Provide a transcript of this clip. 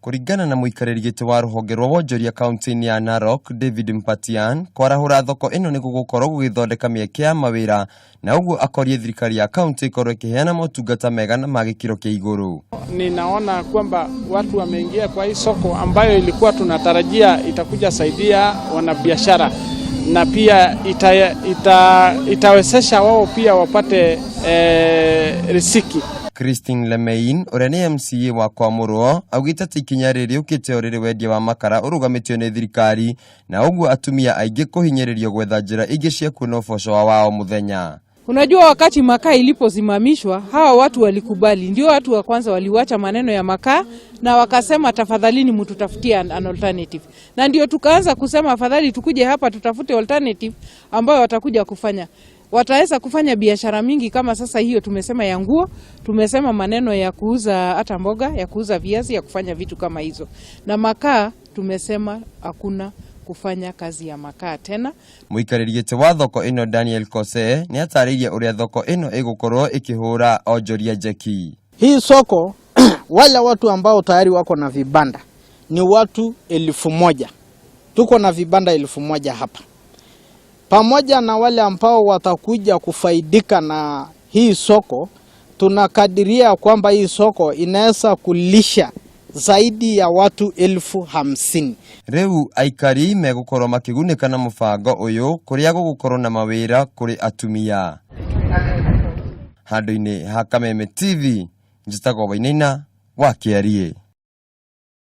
Kũringana na mũikarĩri gĩtĩ wa rũhonge rwa wonjoria kaunti-inĩ ya Narok, David Mpatian, kwarahũra thoko ĩno nĩ gũgũkorwo gũgĩthondeka mĩeke ya mawĩra na ũguo akorie thirikari ya kaunti ĩkorwo ĩkĩheana motungata mega na ma gĩkĩro kĩa igũrũ. Ninaona kwamba watu wameingia kwa hii soko ambayo ilikuwa tunatarajia itakuja saidia wanabiashara na pia itawezesha wao pia wapate riziki. Christine Lemein ũrĩa nĩ MCA wa Kwamũrwo augĩte atĩ ikinya rĩrĩ rĩũkĩte o rĩrĩ wendia wa makara ũrũgamĩtio nĩ thirikari na ũguo atumia aingĩ kũhinyĩrĩrio gwetha njĩra ingĩ cia kuona ũboco wa o mũthenya. Unajua, wakati makaa iliposimamishwa hawa watu walikubali, ndio watu wa kwanza waliwacha maneno ya makaa na wakasema tafadhalini mtutafutie an alternative, na ndio tukaanza kusema afadhali tukuje hapa tutafute alternative ambayo watakuja kufanya wataweza kufanya biashara mingi kama sasa hiyo tumesema ya nguo, tumesema maneno ya kuuza hata mboga, ya kuuza viazi, ya kufanya vitu kama hizo. Na makaa tumesema hakuna kufanya kazi ya makaa tena. Mũikarĩri gĩtĩ wa thoko ĩno Daniel Kose nĩ atarĩirie ũrĩa thoko ĩno ĩgũkorwo ĩkĩhũra onjoria njeki. Hii soko, wale watu ambao tayari wako na vibanda ni watu 1000. Tuko na vibanda 1000 hapa, pamoja na wale ambao watakuja kufaidika na hii soko. Tunakadiria kwamba hii soko inaweza kulisha zaidi ya watu 50,000. Rĩu aikari megũkorwo makĩgunĩka na mũbango ũyũ kũrĩa gũgũkorwo na mawĩra kũrĩ atumia. Handũ-inĩ ha Kameme TV, njĩtagwo Wainaina wa Kĩariĩ.